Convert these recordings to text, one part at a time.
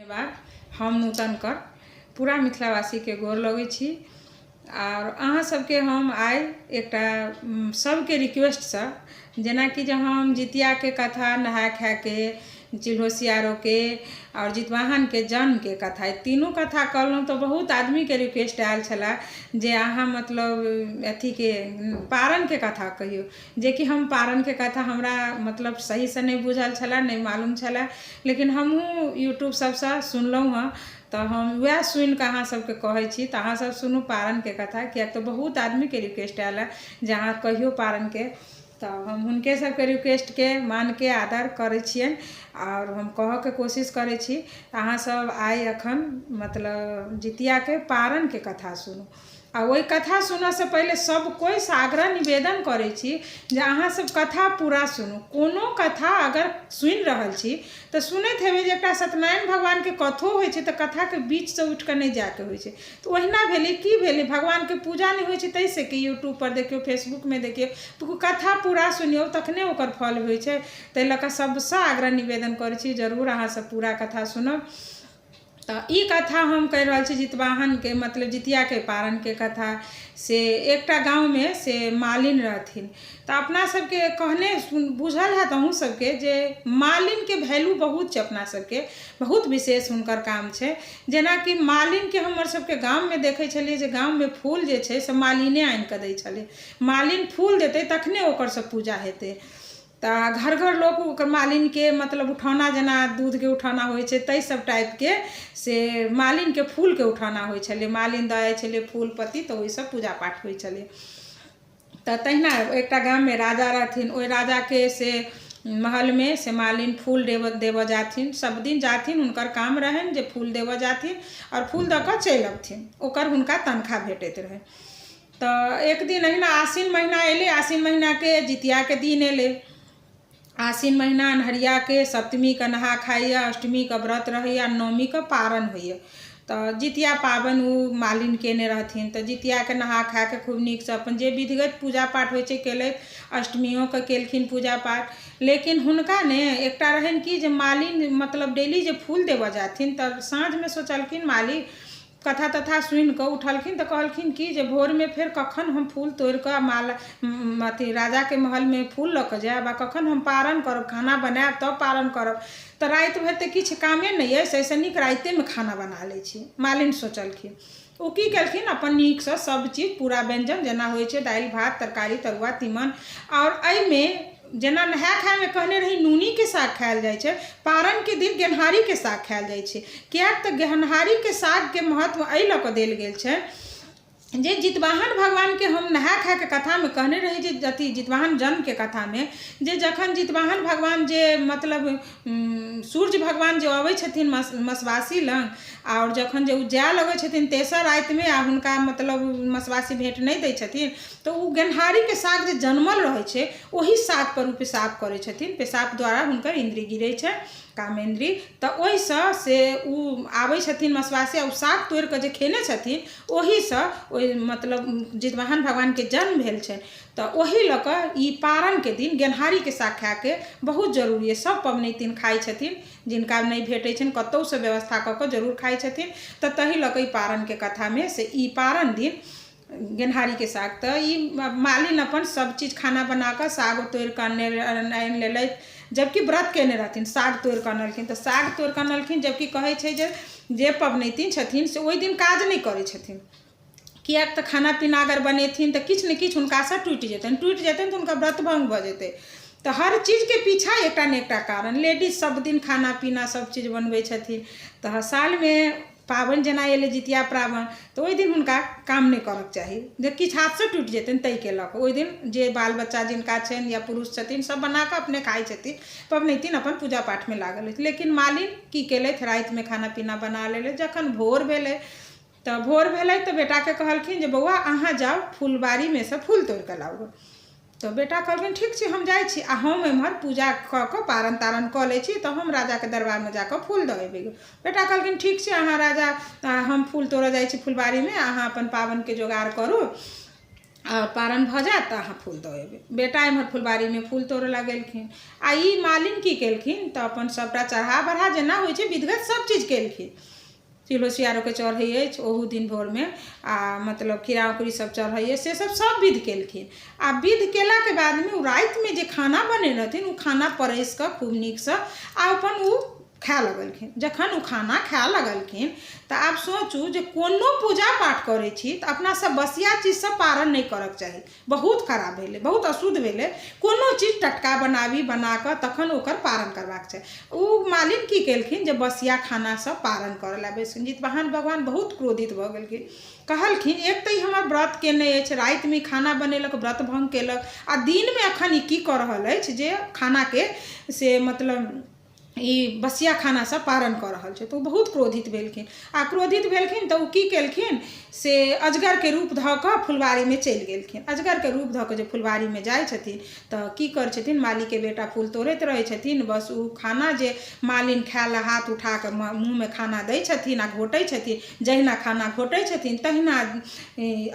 धन्यवाद। हम नूतन कर पूरा मिथिलावासीके गोर लगै छी आओर अहाँ सबके हम आइ एकटा सबके रिक्वेस्टसँ, जेनाकि जे हम जितियाके कथा, नहाय खायके, चिल्होसियारोके आओर जितवाहनके जन्मके कथा, ई तीनू कथा कहलहुँ तऽ बहुत आदमीके रिक्वेस्ट आयल छलए जे अहाँ मतलब अथीके पारनके कथा कहियौ, जेकि हम पारनके कथा हमरा मतलब सहीसँ नहि बुझल छलए, नहि मालूम छलए, लेकिन हमहूँ यूट्यूब सबसँ सुनलहुँ हँ, तऽ हम वएह सुनिकऽ अहाँ सबके कहै छी। तऽ अहाँ सब सुनू पारनके कथा, किएक तऽ बहुत आदमीके रिक्वेस्ट आयल हँ जे अहाँ कहियौ पारनके। तऽ हम हुनके सबके रिक्वेस्टके मानके आदर करै छियनि आओर हम कहऽके कोशिश करै छी। अहाँ सब आइ एखन मतलब जितियाके पारनके कथा सुनू। आ ओहि कथा सुनऽसँ पहिले सब कोइसँ आग्रह निवेदन करै छी जे अहाँ सब कथा पूरा सुनू। कोनो कथा अगर सुनि रहल छी तऽ सुनैत हेबै जे एकटा सत्यनारायण भगवानके कथो होइ छै तऽ कथाके बीचसँ उठि कऽ नहि जायके होइ छै। तऽ ओहिना भेलै। की भेलै? भगवानके पूजा नहि होइ छै ताहिसँ कि यूट्यूबपर देखियौ, फेसबुकमे देखियौ, कथा पूरा सुनियौ तखने ओकर फल होइ छै। ताहि लऽ कऽ सबसँ आग्रह निवेदन करै छी, जरूर अहाँ सब पूरा कथा सुनब। तऽ ई कथा हम कहि रहल छी जितवाहनके, मतलब जितियाके पारनके कथा। से एकटा गाँवमे से मालिन रहथिन। तऽ अपना सबके कहने बुझल हैत अहूँ सबके जे मालिनके वैल्यू बहुत छै, अपना सबके बहुत विशेष हुनकर काम छै। जेनाकि मालिनके हमर सबके गाममे देखै छलियै जे गाममे फूल जे छै से मालिने आनिकऽ दै छलै। मालिन फूल देतै तखने ओकर सब पूजा हेतै। तऽ घर घर लोक ओकर मालिनके मतलब उठौना, जेना दूधके उठौना होइ छै ताहि सब टाइपके से मालिनके फूलके उठौना होइ छलै। मालिन दऽ जाइ छलै फूल पत्ती तऽ ओहिसँ पूजा पाठ होइ छलै। तऽ तहिना एकटा गाममे राजा रहथिन। ओहि राजाके से महलमे से मालिन फूल देबऽ देबऽ जाथिन, सब दिन जाथिन। हुनकर काम रहनि जे फूल देबऽ जाथिन आओर फूल दऽ कऽ चलि अबथिन, ओकर हुनका तनख्वाह भेटैत रहनि। तऽ एक दिन अहिना आसिन महीना एलै, आसिन महीनाके जितियाके दिन एलै। आसिन महीना अन्हरियाके सप्तमीके नहा खाइए, अष्टमीके व्रत रहैए, नवमीके पारन होइए। तऽ जितिया पाबनि ओ मालिन केने रहथिन। तऽ जितियाके नहा खाके खूब नीकसँ अपन जे विधिगत पूजा पाठ होइ छै केलथि, अष्टमियोके केलखिन पूजा पाठ। लेकिन हुनका ने एकटा रहनि कि जे मालिन मतलब डेली जे फूल देबऽ जाथिन, तऽ साँझमे सोचलखिन मालिक, कथा तथा सुनि कऽ उठलखिन तऽ कहलखिन कि जे भोरमे फेर कखन हम फूल तोड़ि कऽ माल अथी राजाके महलमे फूल लऽ कऽ जायब आ कखन हम पारन करब, खाना बनायब तब पारन करब? तऽ राति भरि तऽ किछु कामे नहि अछि, एहिसँ नीक रातिएमे खाना बना लै छी, मालिन सोचलखिन। ओ की केलखिन? अपन नीकसँ सभ चीज पूरा व्यञ्जन जेना होइ छै, दालि भात तरकारी तरुआ तीमन। आओर एहिमे जेना नहाय खायमे कहने रही नूनीके साग खायल जाइ छै, पारनके दिन गेनहारीके साग खायल जाइ छै। किएक तऽ गेनहारीके सागके महत्व एहि लऽ कऽ देल गेल छै जे जितवाहन भगवानके हम नहाय खायके कथामे कहने रही जे अथी जितवाहन जन्मके कथामे जे जखन जितवाहन भगवान जे मतलब सूर्य भगवान जे अबै छथिन मसवासी लग आओर जखन जे ओ जाय लगै छथिन तेसर रातिमे आ हुनका मतलब मसवासी भेँट नहि दै छथिन, तऽ ओ गेनहारीके साग जे जनमल रहै छै ओहि सागपर ओ पेशाब करै छथिन। पेशाब द्वारा हुनकर इन्द्री गिरै छै, कामेन्द्री। तऽ ओहिसँ से ओ आबै छथिन मसवासी आ ओ साग तोड़ि कऽ जे खेने छथिन ओहिसँ ओहि मतलब जितवाहन भगवानके जन्म भेल छनि। तऽ ओहि लऽ कऽ ई पारनके दिन गेनहारीके साग खायके बहुत जरूरी अइ। सभ पबनैतिन खाइ छथिन, जिनका नहि भेटै छनि कतहुसँ व्यवस्था कऽ कऽ जरूर खाइ छथिन। तऽ ताहि लऽ कऽ ई पारनके कथामे से ई पारन दिन गेनहारीके साग। तऽ ई मालिन अपन सब चीज खाना बना कऽ साग तोड़ि कऽ आनि लेलथि, जबकि व्रत कयने रहथिन। साग तोड़ि कऽ अनलखिन, तऽ साग तोड़ि कऽ अनलखिन, जबकि कहै छै जे जे पबनैतिन छथिन से ओहि दिन काज नहि करै छथिन, किएक तऽ खाना पीना अगर बनेथिन तऽ किछु ने किछु हुनकासँ टूटि जेतनि, टूटि जेतनि तऽ हुनका व्रत भङ्ग भऽ जेतै। तऽ हर चीजके पीछा एकटा ने एकटा कारण। लेडीज सब दिन खाना पीना सब चीज बनबै छथिन, तऽ सालमे पाबनि जेना एलै जितिया पाबनि, तऽ ओहि दिन हुनका काम नहि करऽके चाही जे किछु हाथसँ टूटि जेतनि। ताहिके लऽ कऽ ओहि दिन जे बाल बच्चा जिनका छनि या पुरुष छथिन, सब बनाकऽ अपने खाइ छथिन, पबनैतिन अपन पूजा पाठमे लागल अछि। लेकिन मालिन की केलथि? रातिमे खाना पीना बना लेलथि। जखन भोर भेलै, तऽ भोर भेलै तऽ बेटाके कहलखिन जे बौआ, अहाँ जाउ फुलबाड़ीमे सँ फूल तोड़िकऽ लाउ। तऽ बेटा कहलखिन, ठीक छै, हम जाइ छी आ हम एम्हर पूजा कऽ कऽ पारन तारन कऽ लै छी, तऽ हम राजाके दरबारमे जाकऽ फूल दऽ अयबै। बेटा कहलखिन, ठीक छै अहाँ राजा, हम फूल तोड़ऽ जाइ छी फुलबाड़ीमे, अहाँ अपन पाबनिके जोगाड़ करू। आ पारन भऽ जायत तऽ अहाँ फूल दऽ अयबै। बेटा एम्हर फुलबाड़ीमे फूल तोड़य लए गेलखिन आ ई मालिन की केलखिन तऽ अपन सभटा चढ़ा बढ़ा जेना होइ छै विधिगत सभ चीज केलखिन। तिलो सियारोके चढ़ै अछि ओहू दिन भोरमे आ मतलब खीरा औंकुरी सब चढ़ै अछि से सब सब विध केलखिन। आ विध केलाके बादमे ओ रातिमे जे खाना बनेने रहथिन ओ खाना परसि कऽ खूब नीकसँ आ अपन ओ खाय लगलखिन। जखन ओ खाना खाय लगलखिन तऽ आब सोचू जे कोनो पूजा पाठ करै छी तऽ अपना सब बसिया चीजसँ पारण नहि करऽके चाही, बहुत खराब भेलै, बहुत अशुद्ध भेलै। कोनो चीज टटका बनाबी, बना कऽ तखन ओकर पारण करबाक चाही। ओ मालिन की केलखिन जे बसिया खानासँ पारण करऽ लए बैसलखिन। जितवाहन भगवान बहुत क्रोधित भऽ गेलखिन, कहलखिन एक तऽ ई हमर व्रत केने अछि, रातिमे खाना बनेलक, व्रत भङ्ग केलक आ दिनमे एखन ई की कऽ रहल अछि जे खानाके से मतलब ई बसिया खानासँ पारण कऽ रहल छै। तऽ ओ बहुत क्रोधित भेलखिन आ क्रोधित भेलखिन तऽ ओ की केलखिन से अजगरके रूप धऽ कऽ फुलवारीमे चलि गेलखिन। अजगरके रूप धऽ कऽ जे फुलवारीमे जाइ छथिन तऽ की करै छथिन, मालीके बेटा फूल तोड़ैत रहै छथिन, बस ओ खाना जे मालिन खाय लए हाथ उठा कऽ मुँहमे खाना दै छथिन आ घोटै छथिन, जहिना खाना घोटै छथिन तहिना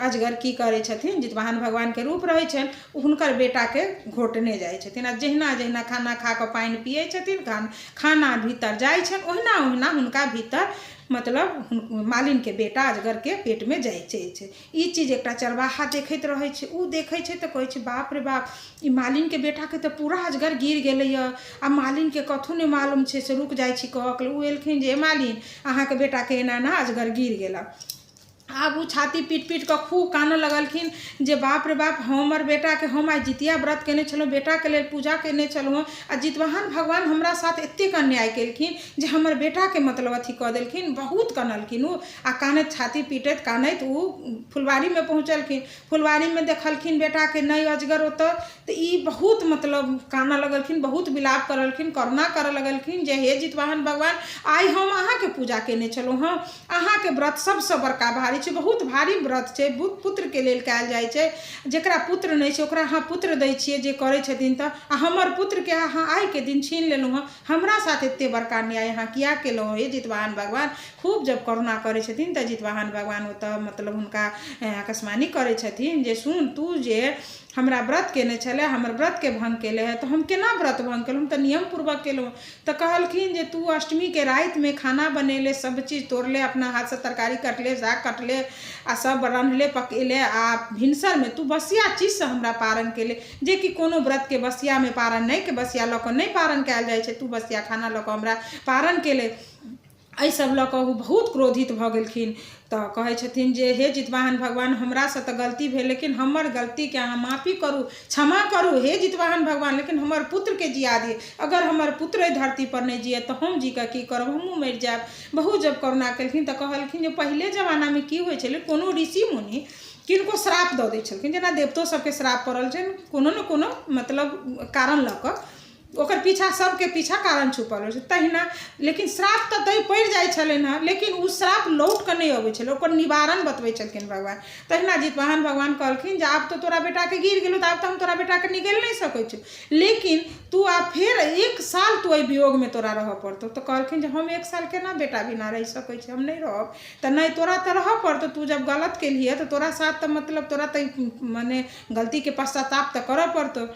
अजगर की करै छथिन, जितवाहन भगवानके रूप रहै छनि, हुनकर बेटाके घोटने जाइ छथिन आ जहिना जहिना खाना खा कऽ पानि पियै छथिन, खाना भीतर जाइ छनि, ओहिना ओहिना हुनका भीतर मतलब मालिनके बेटा अजगरके पेटमे जाइ छै। ई चीज एकटा चरवाहा देखैत रहै छै। ओ देखै छै तऽ कहै छै बाप रे बाप, ई मालिनके बेटाके तऽ पूरा अजगर गिर गेलैए आ मालिनके कथू नहि मालूम छै, से रुकि जाइ छी कहऽके लेल। ओ एलखिन जे मालिन, अहाँके बेटाके एना एना अजगर गिर गेलक। आब ओ छाती पीट पीट कऽ खूब कानऽ लगलखिन जे बाप रे बाप, हमर बेटाके हम आइ जितिया व्रत केने छलहुँ, बेटाके लेल पूजा केने छलहुँ आ जितवाहन भगवान हमरा साथ एतेक अन्याय केलखिन जे हमर बेटाके मतलब अथी कऽ देलखिन। बहुत कनलखिन ओ आ कानैत छाती पीटैत कानैत ओ फुलवारीमे पहुँचलखिन। फुलवारीमे देखलखिन बेटाके नहि अजगर ओतऽ, तऽ ई बहुत मतलब कानऽ लगलखिन, बहुत विलाप करलखिन, करुणा करऽ लगलखिन जे हे जितवाहन भगवान, आइ हम अहाँके पूजा केने छलहुँ हँ, अहाँके व्रत सबसँ बड़का भारी छै, बहुत भारी व्रत छै, पुत्रके लेल कयल जाइ छै, जकरा पुत्र नहि छै ओकरा अहाँ पुत्र दै छियै जे करै छथिन तऽ, आ हमर पुत्रके अहाँ आइके दिन छीन लेलहुँ हँ, हमरा साथ एते बड़का अन्याय अहाँ किया केलहुँ हे जितवाहन भगवान। खूब जब करुणा करै छथिन तऽ जितवाहन भगवान ओतऽ मतलब हुनका आकाशवाणी करै छथिन जे सुन, तू जे हमरा व्रत केने छलै, हमर व्रतके भङ्ग केले हँ, तऽ हम केना व्रत भङ्ग केलहुँ, हम तऽ नियम पूर्वक केलहुँ। तऽ कहलखिन जे तू अष्टमीके रातिमे खाना बनेले, सब चीज तोड़ले, अपना हाथसँ तरकारी कटले, साग कटले आ सब रन्हले पकेले आ भिनसरमे तू बसिया चीजसँ हमरा पारण केले, जेकि कोनो व्रतके बसियामे पारण नहि के बसिया लऽ कऽ नहि पारण कयल जाइ छै, तू बसिया खाना लऽ कऽ हमरा पारण केले। एहि सब लऽ कऽ ओ बहुत क्रोधित भऽ गेलखिन। तऽ कहै छथिन जे हे जितवाहन भगवान, हमरासँ तऽ गलती भेल, लेकिन हमर गलतीके अहाँ माफी करू, क्षमा करू हे जितवाहन भगवान, लेकिन हमर पुत्रके जिया दिअ। अगर हमर पुत्र एहि धरतीपर नहि जियत तऽ हम जी कऽ की करब, हमहूँ मरि जायब। बहुत जब करुणा केलखिन तऽ कहलखिन जे पहिले जमानामे की होइ छलै, कोनो ऋषि मुनि किनको श्राप दऽ दै छलखिन, जेना देवतो सबके श्राप पड़ल छनि कोनो ने कोनो मतलब कारण लऽ कऽ, ओकर पीछा सबके पीछा कारण छुपल रहै छै तहिना, लेकिन श्राप तऽ दै पड़ि जाइ छलनि हँ, लेकिन ओ श्राप लौट कऽ नहि अबै छलै, ओकर निवारण बतबै छलखिन भगवान। तहिना जितवाहन भगवान कहलखिन जे आब तऽ तोरा बेटाके गिर गेलौ तऽ आब तऽ हम तोरा बेटाके निगलि नहि सकै छी, लेकिन तू आब फेर एक साल तू एहि वियोगमे तोरा रहऽ पड़तौ। तऽ कहलखिन जे हम एक साल केना बेटा बिना रहि सकै छी, हम नहि रहब। तऽ नहि, तोरा तऽ रहऽ पड़तौ, तू जब गलत केलही तऽ तोरा साथ तऽ मतलब तोरा तऽ मने गलतीके पश्चाताप तऽ करऽ पड़तौ।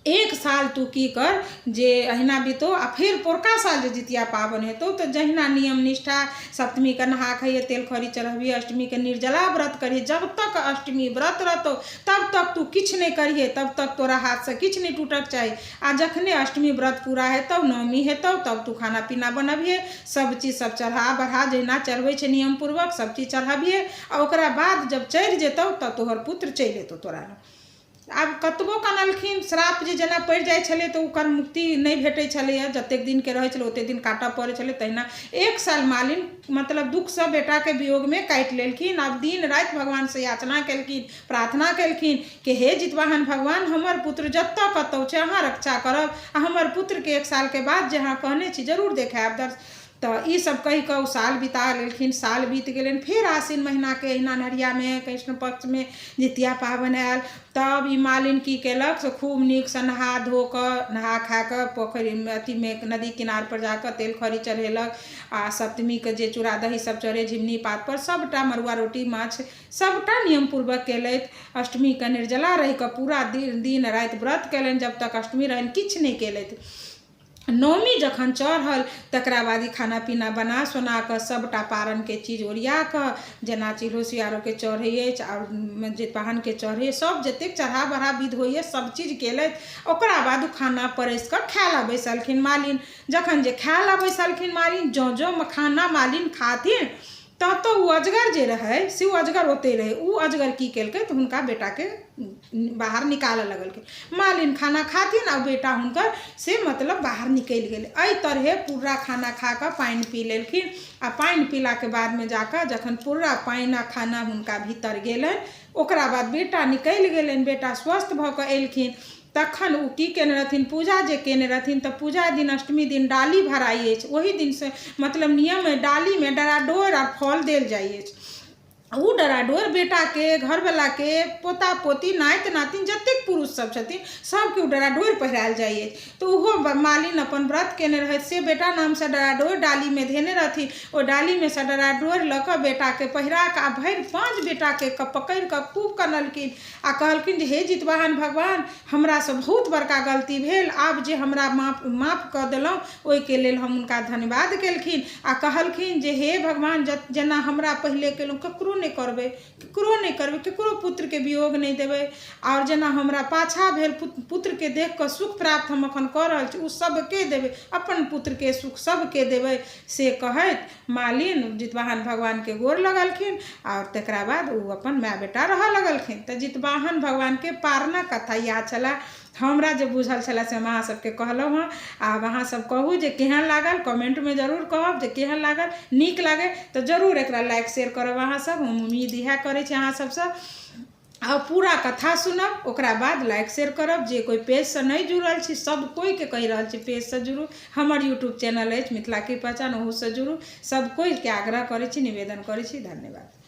एक साल तू की कर जे अहिना बितौ आ फेर पोरका साल जे जितिया पाबनि हेतौ तऽ जहिना नियम निष्ठा सप्तमीके नहा खइहे, तेल खरी चढ़बिहे, अष्टमीके निर्जला व्रत करिहे, जब तक अष्टमी व्रत रहतौ तब तक तू किछु नहि करिहे, तब तक तोरा हाथसँ किछु नहि टूटक चाही आ जखने अष्टमी व्रत पूरा हेतौ, नवमी हेतौ, तब तू खाना पीना बनबिहे, सब चीज सब चढ़ा बढ़ा जहिना चढ़बै छै नियम पूर्वक सब चीज चढ़बिहे आ ओकरा बाद जब चढ़ि जेतौ तऽ तोहर पुत्र चलि एतौ तोरा लग। आब कतबो कनलखिन, श्राप जे जेना पड़ि जाइ छलै तऽ ओकर मुक्ति नहि भेटै छलैए, जतेक दिनके रहै छलै ओतेक दिन काटऽ पड़ै छलै। तहिना एक साल मालिन मतलब दुःखसँ बेटाके वियोगमे काटि लेलखिन। आब दिन राति भगवानसँ याचना केलखिन, प्रार्थना केलखिन कि हे जितवाहन भगवान, हमर पुत्र जतऽ कतहु छै अहाँ रक्षा करब आ हमर पुत्रके एक सालके बाद जे अहाँ कहने छी जरूर देखायब दर्श। तऽ ईसभ कहि कऽ ओ साल बिता लेलखिन। साल बीत गेलनि। फेर आसिन महिनाके अहिना अन्हरियामे कृष्ण पक्षमे जितिया पाबनि आयल। तब ई मालिन की केलक से खूब नीकसँ नहा धो कऽ, नहा खा कऽ पोखरि अथीमे नदी किनारपर जा कऽ तेल खरी चढ़ेलक आ सप्तमीके जे चूड़ा दही सब चढ़ै झिमनी पातपर सभटा मड़ुआ रोटी माछ सभटा नियमपूर्वक केलथि। अष्टमीके निर्जला रहि कऽ पूरा दिन राति व्रत केलनि। जब तक अष्टमी रहनि किछु नहि केलथि। नवमी जखन चढ़ल तकरा बाद ई खाना पीना बना सोना कऽ सभटा पारनके चीज ओरिया कऽ, जेना चिल्हो सियारोके चढ़ै अछि आओर जितवाहनके चढ़ै, सभ जतेक चढ़ा बढ़ा विध होइए सभ चीज केलथि। ओकरा बाद ओ खाना परसि कऽ खाय लए बैसलखिन मालिन। जखन जे खाय लए बैसलखिन मालिन, जँ जँ खाना मालिन खाथिन तँ तँ ओ अजगर जे रहै से ओ अजगर ओतहि रहै। ओ अजगर की केलकै तऽ हुनका बेटाके बाहर निकालऽ लगलखिन। मालिन खाना खाथिन आ बेटा हुनकर से मतलब बाहर निकलि गेलै। एहि तरहे पूरा खाना खा कऽ पानि पी लेलखिन आ पानि पीलाके बादमे जा कऽ जखन पूरा पानि आ खाना हुनका भीतर गेलनि, ओकरा बाद बेटा निकलि गेलनि। बेटा स्वस्थ भऽ कऽ एलखिन। तखन ओ की केने रहथिन, पूजा जे केने रहथिन तऽ पूजा दिन अष्टमी दिन डाली भराइ अछि। ओहि दिनसँ मतलब नियम अइ, डालीमे डराडोरि आ फल देल जाइ अछि। ओ डराडोरि बेटाके, घरवलाके, पोता पोती, नाति नातिन जतेक पुरुषसभ छथिन सभके ओ डराडोरि पहिरायल जाइ अछि। तऽ ओहो मालिन अपन व्रत केने रहथि से बेटा नामसँ डराडोरि डालीमे धेने रहथिन। ओहि डालीमे सँ डराडोरि लऽ कऽ बेटाके पहिरा कऽ आ भरि पाँज बेटाके पकड़ि कऽ खूब कनलखिन आ कहलखिन जे हे जितवाहन भगवान, हमरासँ बहुत बड़का गलती भेल, आब जे हमरा माफ माफ कऽ देलहुँ ओहिके लेल हम हुनका धन्यवाद केलखिन आ कहलखिन जे हे भगवान, जेना हमरा पहिले केलहुँ ककरो नहि करबै, ककरो नहि करबै, ककरो पुत्रके वियोग नहि देबै। आओर जेना हमरा पाछाँ भेल पुत्रके देख कऽ सुख प्राप्त हम एखन कऽ रहल छी, ओ सभके देबै, अपन पुत्रके सुख सभके देबै। से कहैत मालिन जितवाहन भगवानके गोर लगलखिन आओर तकरा बाद ओ अपन माय बेटा रहऽ लगलखिन। तऽ जितवाहन भगवानके पारणक कथा इएह छलए। हमरा जे बुझल छलए से हम अहाँ सबके कहलहुँ हँ। आब अहाँ सब कहू जे केहन लागल, कमेंटमे जरूर कहब जे केहन लागल। नीक लागै तऽ जरूर एकरा लाइक शेयर करब अहाँ सब। हम उम्मीद इएह करै छी अहाँ सबसँ। आ पूरा कथा सुनब, ओकरा बाद लाइक शेयर करब। जे कोइ पेजसँ नहि जुड़ल छी, सब कोइके कहि रहल छी पेजसँ जुड़ू। हमर यूट्यूब चैनल अछि मिथिला की पहचान, ओहूसँ जुड़ू। सब कोइके आग्रह करै छी, निवेदन करै छी। धन्यवाद।